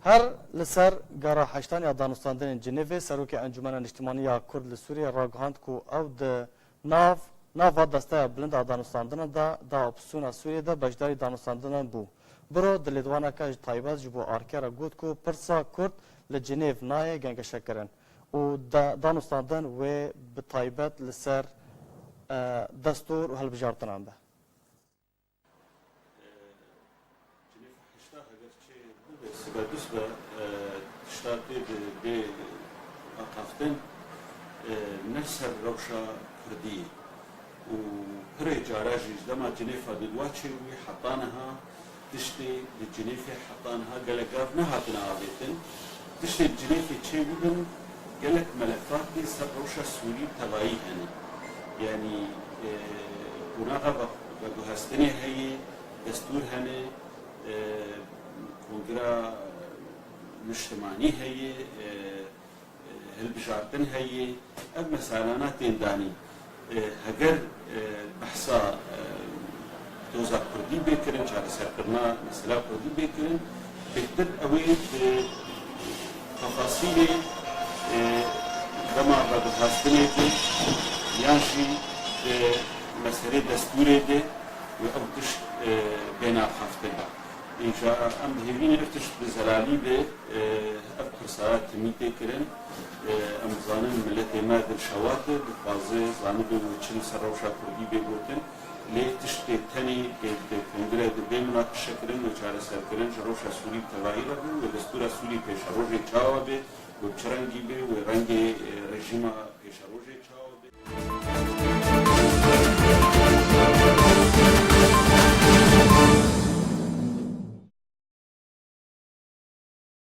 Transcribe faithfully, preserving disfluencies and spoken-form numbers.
Her li ser gera heştan ya danûstandinên Cinêvê, Serokê Encûmena Niştimanî ya Kurd li Sûriyê ragihand ku ew di nav nava Desteya Bilind a Danûstandinan de, da opsiyona Sûriyê de beşdarî danûstandinan bû. Biro di lêdwaneke ji taybet ji bo ARKê re got ku pirsa Kurd li Cinêv nayê gengeşekirin û de, danûstandin wê bi taybet li ser, e, destûr û hilbijartinan be. Cinêfa heşta heger çê bibe, sibe du sibe, e, tişta tê de bê axaftin, e, ne ser rewşa Kurdî ye. Û pirê cara jî ji dema Cinêfa du dua çêbûyî heta niha tiştê li Cinêfê heta niha gelek gav nehatine avêtin. Tiştê li Cinêfê çêbibin, gelek melefat tê ser rewşa Sûrî tevayî hene. Yanî, e, qonaxa ve-, veguhestinê heye, destûr hene, e, kongira niştimanî heye, e, hilbijartin heye, ev meselana tên danîn. E, heger, e, behsa, e, doza Kurdî bê kirin, çareserkirina mesela Kurdî bê kirin, bêhtir ew ê di tefasîlê, e, dema veguhastinê de yan jî di meselê destûrê de wê ew tişt, e, bêne axaftin. Înca em dihêvînin ev tişt bi zelalî be, e, ev pirsara timî tê kirin. E, em dizanin miletê me dilşewat e, dixwaze zanibe wê çi li ser rewşa Kurdî bê gotin. Lê tiştê tenê kê di kongre de bê minaqişekirin û çareserkirin ji rewşa Sûrî bi tevahî re be, wê destûra Sûrî pêşerojê çawa be, wê bi çi rengî be, wê rengê, e, rejîma pêşerojê çawa